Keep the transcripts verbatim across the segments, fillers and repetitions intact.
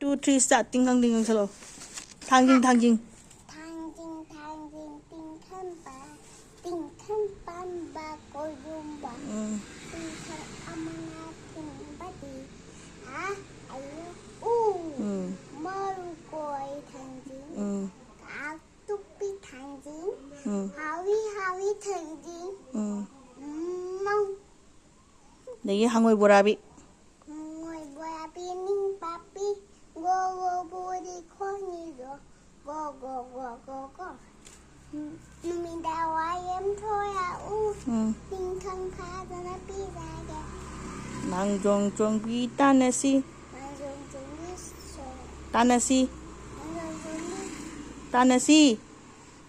Two, three, start. ꯇꯤꯡꯈꯪ, ꯇꯤꯡꯈꯪ ꯁꯛꯂꯛꯑꯣ. ꯊꯥꯡꯖꯤꯡ, ꯊꯥꯡꯖꯤꯡ꯫ ꯊꯥꯡꯖꯤꯡ, ꯊꯥꯡꯖꯤꯡ, ꯇꯤꯡꯈꯪ ꯄꯥ-, ꯇꯤꯡꯈꯪ ꯄꯥꯟꯕ ꯀꯣꯌꯨꯝꯕ꯫ ꯎꯝ꯫ ꯇꯤꯡꯈꯪ ꯑꯃꯅ ꯊꯤꯟꯕꯗꯤ ꯑ, ꯑꯌꯨ, ꯎ꯫ ꯎꯝ꯫ ꯃꯔꯨ ꯀꯣꯏ ꯊꯥꯡꯖꯤꯡ꯫ ꯎꯝ꯫ ꯀꯥꯛꯇꯨꯞꯄꯤ ꯊꯥꯡꯖꯤꯡ꯫ ꯎꯝ꯫ ꯍꯥꯎꯏ, ꯍꯥꯎꯏ ꯊꯥꯡꯖꯤꯡ꯫ ꯎꯝ꯫ ꯎꯝ, ꯃꯪ꯫ ꯑꯗꯒꯤ ꯍꯉꯣꯏ ꯕꯣꯔꯥꯕꯤ꯫ ꯍꯉꯣꯏ ꯕꯣꯔꯥꯕꯤ, ꯅꯤꯡ ꯄꯥꯄꯤ, ꯒꯣ ꯒꯣ ꯕꯨꯗꯤ ꯈꯣꯡꯉꯤꯗꯣ, ꯒꯣ ꯒꯣ ꯒꯣ ꯒꯣ ꯒꯣ꯫ ꯅꯨꯃꯤꯗꯥꯡ ꯋꯥꯏꯔꯝ ꯊꯣꯔꯛꯎ, ꯎꯝ꯫ ꯇꯤꯡꯈꯪ ꯐꯥꯗꯅ ꯄꯤꯖꯒꯦ꯫ ꯃꯥꯡꯖꯣꯡ ꯆꯣꯡꯕꯤ ꯇꯥꯟꯅꯁꯤ꯫ ꯃꯥꯡꯖꯣꯡ ꯆꯣꯡꯕꯤ ꯁꯣ-, ꯇꯥꯟꯅꯁꯤ꯫ ꯃꯥꯡꯖꯣꯡ ꯆꯣꯡꯕꯤ꯫ ꯇꯥꯟꯅꯁꯤ꯫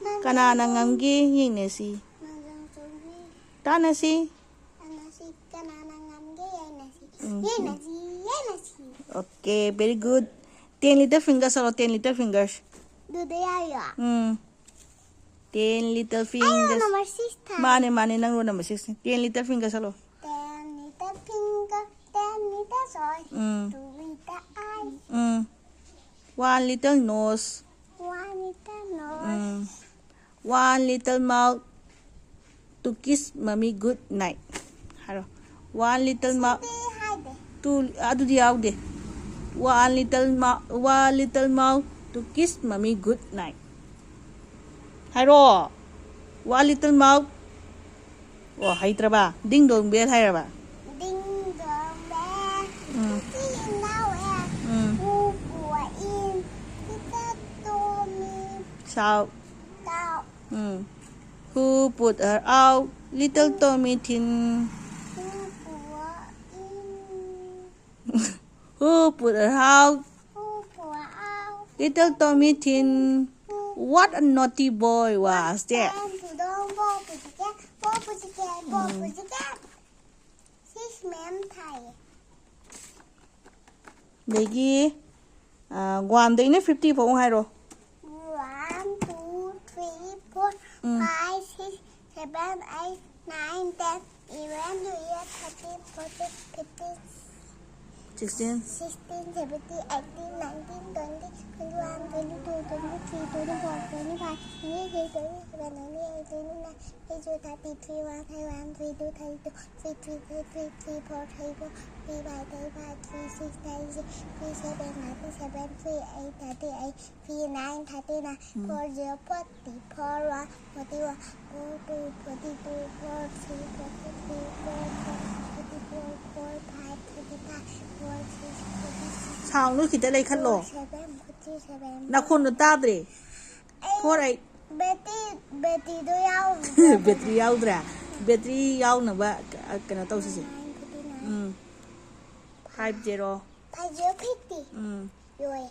ꯃꯥꯡꯖꯣꯡ ꯀꯅꯥꯅ ꯆꯣꯡꯕꯤ꯫ ꯉꯝꯒꯦ ꯌꯦꯡꯅꯁꯤ꯫ ꯃꯥꯡꯖꯣꯡ ꯆꯣꯡꯕꯤ꯫ ꯇꯥꯟꯅꯁꯤ꯫ ꯇꯥꯟꯅꯁꯤ, ꯀꯅꯥꯅ ꯉꯝꯒꯦ ꯌꯦꯡꯅꯁꯤ꯫ ꯎꯝ꯫ ꯌꯦꯡꯅꯁꯤ, ꯌꯦꯡꯅꯁꯤ꯫ Okay, very good. Ten little fingers ꯁꯛꯂꯣ, ten little fingers꯫ ꯑꯗꯨꯗ ꯌꯥꯔꯤꯔꯣ? ꯎꯝ꯫ Ten little fingers꯫ ꯑꯩꯅ number six ꯊꯥꯏ꯫ ꯃꯥꯅꯦ, ꯃꯥꯅꯦ, ꯅꯪ roll number six ꯅꯤ꯫ Ten little fingers ꯁꯛꯂꯣ꯫ Ten little finger, ten little toes, um. Two little eyes, um. One little nose, one little nose, um. One little mouth to kiss mommy good night ꯍꯥꯏꯔꯣ꯫ One little mouth꯫ ꯁꯤꯗꯤ ꯍꯥꯏꯗꯦ꯫ Two, ꯑꯗꯨꯗꯤ ꯌꯥꯎꯗꯦ꯫ One little mou-, one little mouth to kiss mommy good night ꯍꯥꯏꯔꯣ꯫ One little mouth꯫ ꯑꯣ, ꯍꯩꯇ꯭ꯔꯕ? Ding dong bell ꯍꯥꯏꯔꯕ? Ding dong bell, ꯎꯝ꯫ ꯏꯆꯤꯟ ꯏꯅꯥꯎ ꯑꯦ, ꯎꯝ꯫ ꯄꯨ ꯄꯨ ꯏꯟ, ꯇꯤꯇ ꯇꯣꯃꯤ꯫ ꯁꯥꯎ꯫ ꯇꯥꯎ꯫ ꯎꯝ꯫ Who put her out? Little Tommy Thin. Who put in? Who put her out? Who put out? Little Tommy Thin. What a naughty boy was that? Time to don't go pussycat, go pussycat, go pussycat. Six ꯃꯌꯥꯝ ꯊꯥꯏꯌꯦ꯫ ꯑꯗꯒꯤ, ꯑ, one ꯗꯩꯅ fifty ꯐꯥꯎ ꯍꯥꯏꯔꯣ꯫ One, two, three, four, ꯎꯝ꯫ Five, six, seven, eight, nine, ten, eleven, twelve, thirteen, fourteen, fifteen, Sixteen. Sixteen, seventeen, eighteen, nineteen, twenty, twenty-one, twenty-two, twenty-three, twenty-four, twenty-five, twenty-six, twenty-seven, twenty-eight, twenty-nine, thirty-two, thirty-three, thirty-one, thirty-two, thirty-three, thirty-four, thirty-five, thirty-six, thirty-seven, thirty-eight, thirty-nine, thirty-eight, thirty-nine, four zero, forty, four one, forty-one, four two, forty-two, four three, forty-three, four four, forty-four, four five, forty-five, four six, forty-six, Sound ꯗꯨ ꯈꯤꯇ ꯂꯩꯈꯠꯂꯣ꯫ Four seven, forty-seven. ꯅꯈꯣꯟꯗꯣ ꯇꯥꯗ꯭ꯔꯦ꯫ ꯑꯩ Four eight. Battery, battery ꯗꯣ ꯌꯥꯎꯗ꯭ꯔꯦ꯫ Battery ꯌꯥꯎꯗ꯭ꯔꯦ꯫ Battery ꯌꯥꯎꯅꯕ, ꯑ, ꯀꯩꯅꯣ ꯇꯧꯁꯤꯁꯦ꯫ Nine, forty-nine. ꯎꯝ꯫ Five zero꯫ Five zero fifty꯫ ꯎꯝ꯫ ꯂꯣꯏ꯫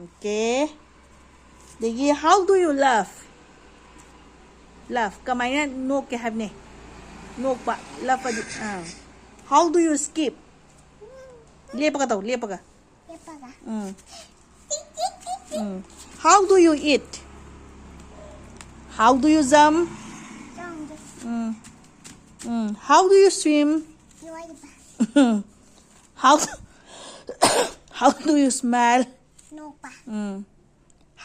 Okay꯫ ꯑꯗꯒꯤ, how do you laugh? Laugh꯫ ꯀꯃꯥꯏꯅ ꯅꯣꯛꯀꯦ ꯍꯥꯏꯕꯅꯦ? ꯅꯣꯛꯄ꯫ Laugh ꯑꯗꯤ, ꯑꯥ꯫ How do you skip? ꯂꯦꯞꯄꯒ ꯇꯧ, ꯂꯦꯞꯄꯒ꯫ ꯂꯦꯞꯄꯒ꯫ ꯎꯝ꯫ ꯎꯝ꯫ How do you eat? How do you jump? ꯆꯣꯡꯒꯦ꯫ Um. Um. How do you swim? ꯏꯔꯣꯏꯕ꯫ How, how do you smile? ꯅꯣꯛꯄ꯫ ꯎꯝ꯫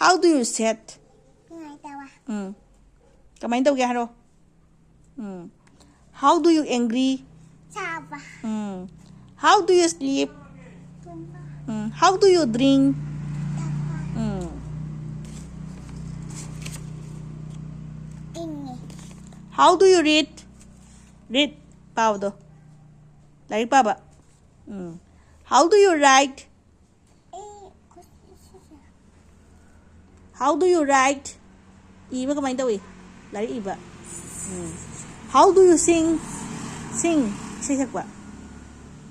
How do you sad? ꯅꯨꯡꯉꯥꯏꯇꯕ꯫ ꯎꯝ꯫ ꯀꯃꯥꯏꯅ ꯇꯧꯒꯦ ꯍꯥꯏꯔꯣ? ꯎꯝ꯫ How do you angry? ꯁꯥꯕ꯫ ꯎꯝ꯫ How do you sleep? ꯇꯨꯝꯕ꯫ ꯎꯝ꯫ How do you drink? ꯊꯛꯄ꯫ ꯎꯝ꯫ ꯏꯪꯉꯤ꯫ How do you read? Read꯫ ꯄꯥꯕꯗꯣ꯫ ꯂꯥꯏꯔꯤꯛ ꯄꯥꯕ꯫ ꯎꯝ꯫ How do you write? ꯑꯩ ꯈꯨꯠ-, How do you write? ꯏꯕ ꯀꯃꯥꯏꯅ ꯇꯧꯏ? ꯂꯥꯏꯔꯤꯛ ꯏꯕ꯫ ꯎꯝ꯫ How do you sing? Sing꯫ ꯏꯁꯩ ꯁꯛꯄ꯫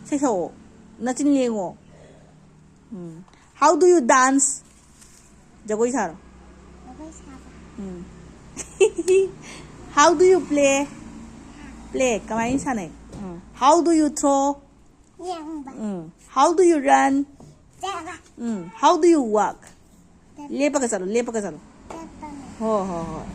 ꯏꯁꯩ ꯁꯛꯑꯣ꯫ ꯅꯆꯤꯟ ꯂꯦꯡꯉꯣ꯫ ꯎꯝ꯫ How do you dance? ꯖꯒꯣꯏ ꯁꯥꯔꯣ꯫ ꯖꯒꯣꯏ ꯁꯥꯕ꯫ ꯎꯝ꯫ How do you play? Play꯫ ꯀꯃꯥꯏꯅ ꯁꯥꯟꯅꯩ? ꯎꯝ꯫ How do you throw? ꯌꯦꯡꯕ꯫ ꯎꯝ꯫ How do you run? ꯆꯦꯟꯕ꯫ ꯎꯝ꯫ How do you walk? ꯆꯠꯄ꯫ ꯂꯦꯞꯄꯒ ꯆꯠꯂꯣ, ꯂꯦꯞꯄꯒ ꯆꯠꯂꯣ꯫ ꯆꯠꯄꯅꯦ꯫ ꯍꯣ, ꯍꯣ, ꯍꯣꯏ꯫